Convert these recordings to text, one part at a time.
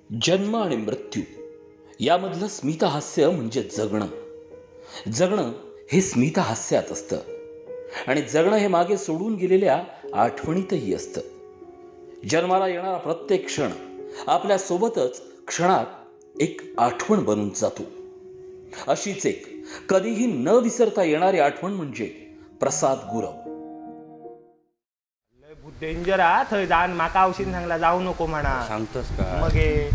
जन्म आणि मृत्यू यामधलं स्मितहास्य म्हणजे जगणं. जगणं हे स्मितहास्यात असतं आणि जगणं हे मागे सोडून गेलेल्या आठवणीतही असतं. जन्माला येणारा प्रत्येक क्षण आपल्यासोबतच क्षणात एक आठवण बनून जातो. अशीच एक कधीही न विसरता येणारी आठवण म्हणजे प्रसाद गुरव. लय भूत डेंजर हा थंय जाण. माका औषध सांगला जाऊ नको म्हणा. सांगतोस का? मग हे,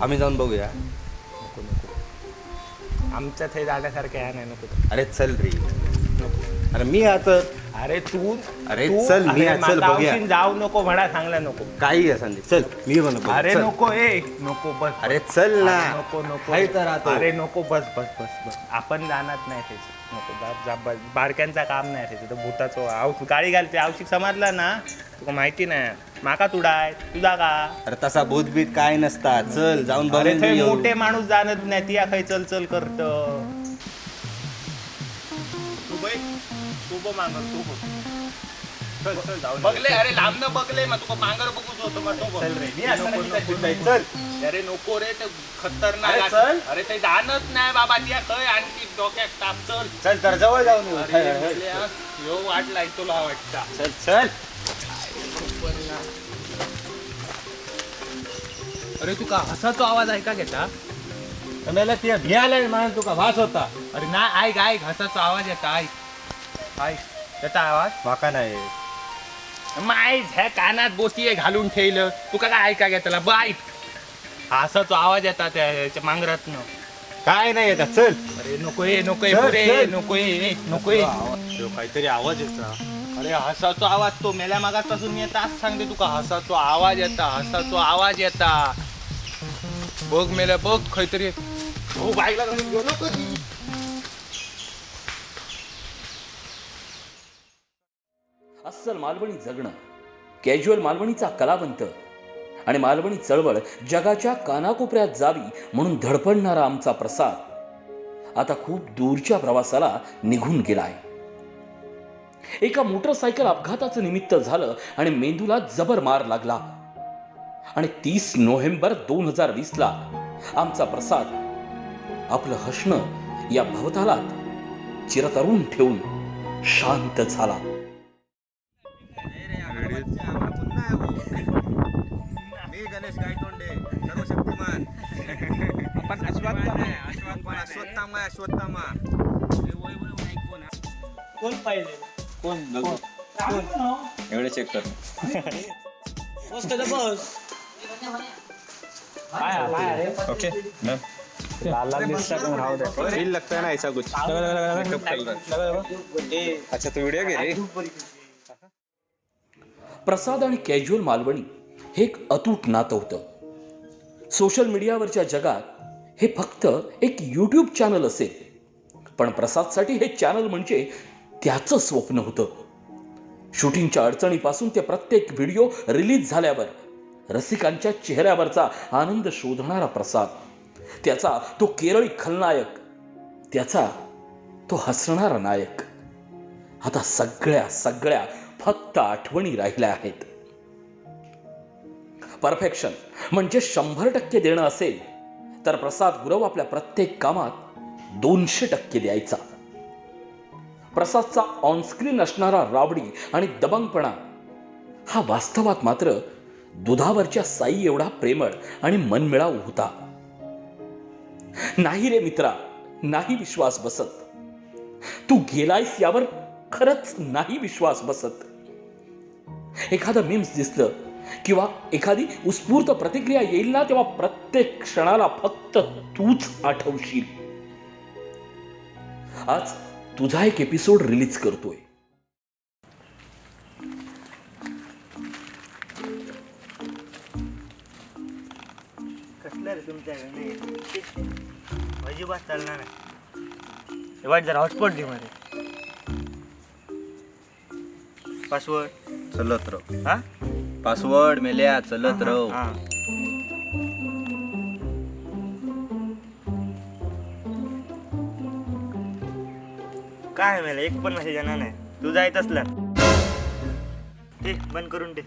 आम्ही जाऊन बघूया. नको नको, आमच्या थंय जाण्यासारखं ह्या नाही, नको. अरे चल रे. नको. अरे मी आता अरे तू अरे तू- चल, मी अरे चल माका बघूया. औषध जाऊ नको म्हणा, सांगला नको. काही असं चल, मी म्हणतो अरे चल. नको ए नको बस. अरे चल ना. अरे नको नको. हाय तर आता. अरे नको, बस बस बस बस, आपण जाणार नाही तेच. नको, जा जा बस. बारक्यांचा काम नाही त्याचं, तर भूताचं आव गाळी घालते. औषध समजला ना तुका, माहिती नाही माका तुडाय तुझा का. अरे तसा भूत बीत काय नसता, चल जाऊन अरे बघून थंय येऊ. मोठे माणूस जाणत नाही, ती खय चल चल करत. तू बाई तू बघ मांगर, तू बघ. चल चल जाऊ बघले. अरे लांबनं बघले, मग तुका मांगर बघूच होतो, मग तो बघ. चल रे, मी असताना नको, किती नको, भूत आहे, नको. चल. अरे नको रे, ते खतरनाक अरे आहे. चल. अरे ते जाणत नाही बाबा, त्या खय आणखी डोक्यात ताप, चल. चल तर जवळ जाऊन येऊ. अरे मेल्या, ह्यो वाट लायतो तुला वाटता. चल चल. अरे तुका हसाचा आवाज ऐका घेता. मला ते भियाला म्हणून तुका भास होता. अरे ना, ऐक ऐक, हसाचा आवाज येता, ऐक ऐक, त्याचा आवाज. माका नाही. माय ह्या कानात बोती घालून ठेवलं, तुका काय ऐका घेतला बाईक. हसाचा आवाज येता त्या मांगरातनं. काय नाही येत, चल. अरे नको ये, नको ये, चल, पुरे, चल. नको ये, नको ये. ह्यो काहीतरी आवाज येता. अरे हसाचा आवाज तो मेल्या मागासपासून मी आता आज सांगते तुका, हसाचा आवाज येता, हसाचा आवाज येता. बघ मेल्या बघ, काहीतरी हो बाईकला घालून गेलो कधी. अस्सल मालवणी जगणं, कॅज्युअल मालवणीचा कलावंत आणि मालवणी चळवळ जगाच्या कानाकोपऱ्यात जावी म्हणून धडपडणारा आमचा प्रसाद आता खूप दूरच्या प्रवासाला निघून गेलाय. एका मोटरसायकल अपघाताचं निमित्त झालं आणि मेंदूला जबर मार लागला आणि 30 नोव्हेंबर 2020ला आमचा प्रसाद आपलं हसणं या भवतालात चिरतरुण ठेवून शांत झाला. मी गणेश गायतोंडे, सर्वशक्तिमान. आपण अश्वत्थामा पण अश्वत्थामा, अश्वत्थामा. कोण पाहिजे? कोण बघू एवढं चेक कर. ओके मैम लाल लाल दिसता पण राहू दे. फील लगता है ना ऐसा कुछ मेकअप चल रहा है. अच्छा तो वीडियो घे रे. प्रसाद आणि कॅज्युअल मालवणी हे एक अतूट नातं होतं. सोशल मीडियावरच्या जगात हे फक्त एक यूट्यूब चॅनल असेल, पण प्रसादसाठी हे चॅनल म्हणजे त्याचं स्वप्न होतं. शूटिंगच्या अडचणीपासून ते प्रत्येक व्हिडिओ रिलीज झाल्यावर रसिकांच्या चेहऱ्यावरचा आनंद शोधणारा प्रसाद, त्याचा तो केरळी खलनायक, त्याचा तो हसणारा नायक, आता सगळ्या सगळ्या फक्त आठवणी राहिल्या आहेत. परफेक्शन म्हणजे 100% देणं असेल तर प्रसाद गुरव आपल्या प्रत्येक कामात 200% द्यायचा. प्रसादचा ऑनस्क्रीन असणारा राबडी आणि दबंगपणा हा वास्तवात मात्र दुधावरच्या साई एवढा प्रेमळ आणि मनमिळाऊ होता. नाही रे मित्रा, नाही विश्वास बसत, तू गेलायस यावर खरंच नाही विश्वास बसत. एखादं मीम्स दिसलं किंवा एखादी उत्स्फूर्त प्रतिक्रिया येईल ना, तेव्हा प्रत्येक क्षणाला फक्त तूच आठवशील. आज तुझा एक एपिसोड रिलीज करतोय. कसलं रे तुमच्याकडे, अजिबात चालणार नाही. वाट जरा हॉटस्पॉट दे मध्ये. पासवर्ड. चलत राव. हा. पासवर्ड मेल्या, चलत राव. हा. काय मेला, एक पण मेसेज येणार नाही. तू जायत असला ते बंद करून दे.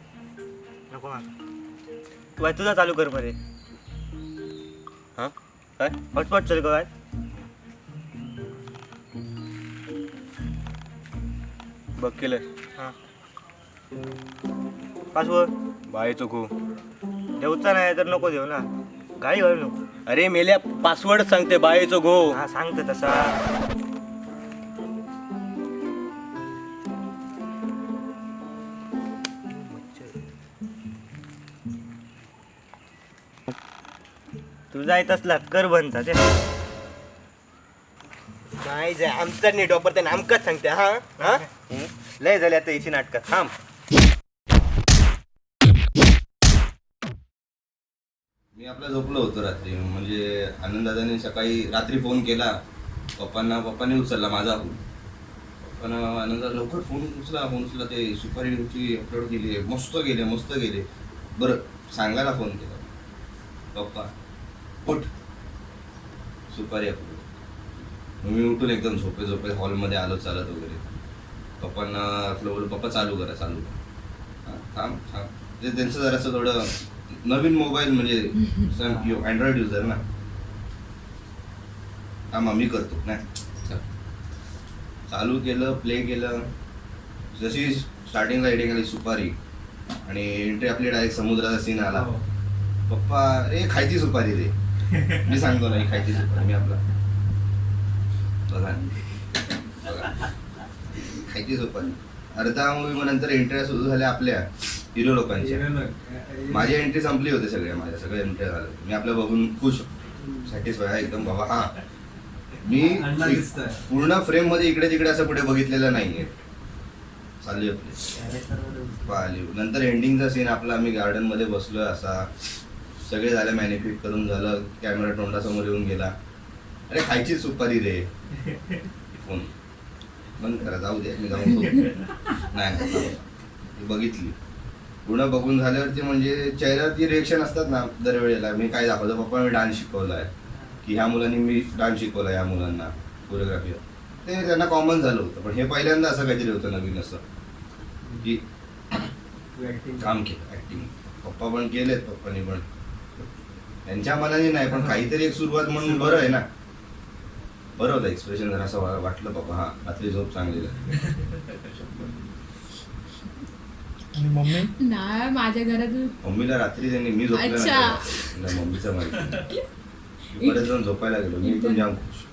नको माका. तू तुझा चालू कर मरे. हा काय? हॉटस्पॉट चालू कर. बघ केलं. हां, पासवर्ड? बायचो खो. देवचा नाही तर नको देऊ ना, गाडी घालू नको. अरे मेल्या, पासवर्ड सांगते, बायचो गो. हा, सांगते तसा. तू जायत असला कर बनता ते. नाही जाय, आमचा नेट वापरते आणि आमकाच सांगते. हा हा, लय झाले आता याची नाटकं, थांब. मी आपला झोपलो होतो रात्री. म्हणजे आनंददादाने सकाळी रात्री फोन केला पप्पांना. पप्पांनी उचलला माझा फोन. पप्पांना, आनंदा लवकर फोन उचला, फोन उचला, ते सुपारी तुमची अपलोड केली आहे, मस्त गेले, मस्त गेले. बरं सांगायला फोन केला. पप्पा उठ, सुपारी अपलोड. मग मी उठून एकदम झोपे झोपे हॉलमध्ये आलो चालत वगैरे. पप्पांना आपलं बोलू, पप्पा चालू करा, चालू करा. हां, थांब थांब. ते त्यांचं जरासं थोडं नवीन मोबाईल म्हणजे अँड्रॉइड युजर ना. थांबा मी करतो. नाही चल. चालू केलं, प्ले केलं. जशी स्टार्टिंगला एडिंग आली सुपारी आणि एंट्री आपली, डायरेक्ट समुद्राचा सीन आला. पप्पा, अरे खायची सुपारी रे, मी सांगतो नाही खायची सुपारी. मी आपला बघा बघा, खायची सुपारी. अर्धा मूवी मग नंतर एंट्री सुरू झाल्या आपल्या हिरो लोकांच्या. माझी एंट्री संपली होती, सगळ्या माझ्या सगळ्या एंट्री झाल्या. मी आपलं बघून खुश, सॅटिस्फाय एकदम बाबा. हा, मी पूर्ण फ्रेम मध्ये इकडे तिकडे असं कुठे बघितलेलं नाहीये. चालली आपली पाहिली. नंतर एंडिंगचा सीन आपला, आम्ही गार्डन मध्ये बसलोय असा, सगळे झाले मॅनिफिक करून झालं, कॅमेरा तोंडासमोर येऊन गेला. अरे खायची सुपारी रे, फोन बंद करा, जाऊ दे, मी जाऊन झोपतो. नाही नाही, थांबा. ती बघितली पूर्ण. बघून झाल्यावरती म्हणजे चेहऱ्यावरती रिएक्शन असतात ना दरवेळेला. मी काय दाखवतो, पप्पा मी डान्स शिकवलाय की ह्या मुलांनी, मी डान्स शिकवला ह्या मुलांना कोरिओग्राफी, ते त्यांना कॉमन झालं होतं. पण हे पहिल्यांदा असं काहीतरी होतं नवीन असं की काम केलं ऍक्टिंग. पप्पा पण केलेत, पप्पांनी पण त्यांच्या मनाने नाही, पण काहीतरी एक सुरुवात म्हणून बरं आहे ना. बरं होतं एक्सप्रेशन जरा असं वाटलं बाबा. हा, रात्री झोप चांगली झाली. आणि मम्मी? नाही, माझ्या घरात मम्मीला रात्री त्यांनी, मी झोपलो अच्छा. नाही, मम्मीचं माहिती नाही. मी परत जाऊन झोपायला गेलो. मी एकदम जाम खुश.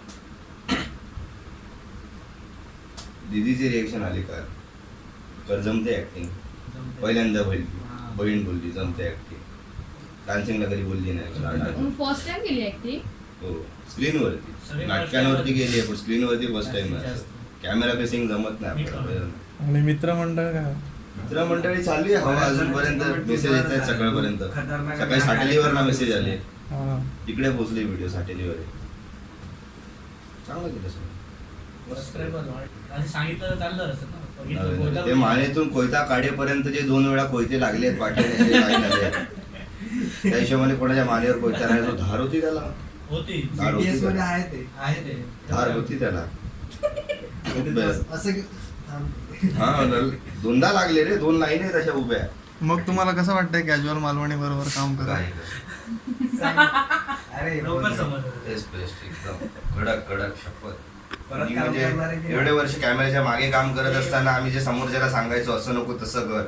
दीदीची रिएक्शन आली का तर जमते ऍक्टिंग. पहिल्यांदा बोलली, बहीण बोलली जमते ऍक्टिंग. डान्सिंगला कधी बोलली नाही. फर्स्ट टाइम केली ऍक्टिंग. हो, स्क्रीनवरती, नाटकांवरती गेली आहे पण स्क्रीनवरती फर्स्ट टाइम. कॅमेरा फेसिंग जमत नाही आपल्याला. आणि मित्रमंडळ काय? मित्रमंडळी चालली आहे हवा. अजूनपर्यंत मेसेज येत आहेत सकाळपर्यंत. सकाळी साटेलीवर ना मेसेज आले. हा. तिकडे पोहोचले व्हिडिओ साटेलीवर. चांगलं केलं सगळं. मस्त. नवीन. ते मानेतून कोयता काढेपर्यंत जे दोन वेळा कोयते लागले आहेत पाठीने, ते काही झाले आहेत. त्या हिशोबाने कोणाच्या मानेवर कोयता नाही. तो धार होती त्याला, धार होती त्याला. धार होती त्याला खूप बेस्ट. हा, दोनदा लागले रे, दोन लाईन आहेत अशा उभ्या. मग तुम्हाला कसं वाटतंय कॅज्युअल मालवणी बरोबर काम करा? काय बेस्ट बेस्ट, एकदम कडक कडक शपथ. मी म्हणजे एवढे वर्ष कॅमेऱ्याच्या मागे काम करत असताना आम्ही जे समोरच्याला सांगायचो असं नको तसं कर,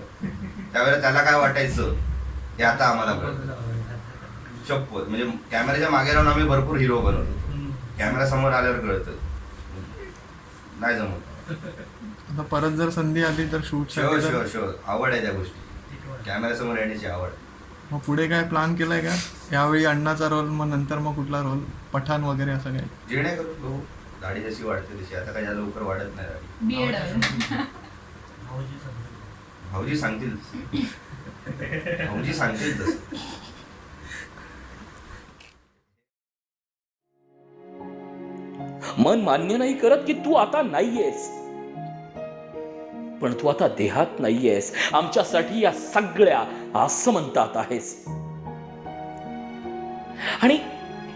त्यावेळेला त्याला काय वाटायचं हे आता आम्हाला कळतं. शपथ, म्हणजे कॅमेऱ्याच्या मागे राहून आम्ही भरपूर हिरो बनवलो. कॅमेरा समोर आल्यावर कळतं नाही जमत. आता परत जर संधी आली तर शूट? शुअर शुअर शुअर, आवड आहे त्या गोष्टी, कॅमेरा समोर येण्याची आवड. मग पुढे काय प्लॅन केलाय का? यावेळी अण्णाचा रोल, मग नंतर मग कुठला रोल, पठाण वगैरे असं काय? जेणेकरून बघू, दाढी जशी वाढते तशी. आता काय लवकर वाढत नाही दाढी. बीएड. भाऊजी सांगतील तसं. भाऊजी सांगतील तसं. मन मान्य नाही करत की तू आता नाहीयेस, पण तू आता देहात नाहीयेस, आमच्यासाठी या सगळ्या आसमंतात आहेस. आणि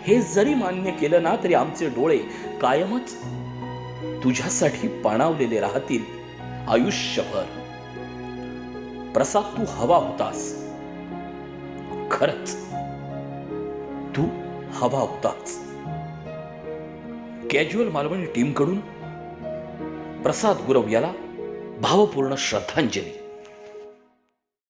हे जरी मान्य केलं ना तरी आमचे डोळे कायमच तुझ्यासाठी पाणावलेले राहतील आयुष्यभर. प्रसाद, तू हवा होतास. खरंच तू हवा होताच. कॅज्युअल मालवणी टीमकडून प्रसाद गुरव याला भावपूर्ण श्रद्धांजली.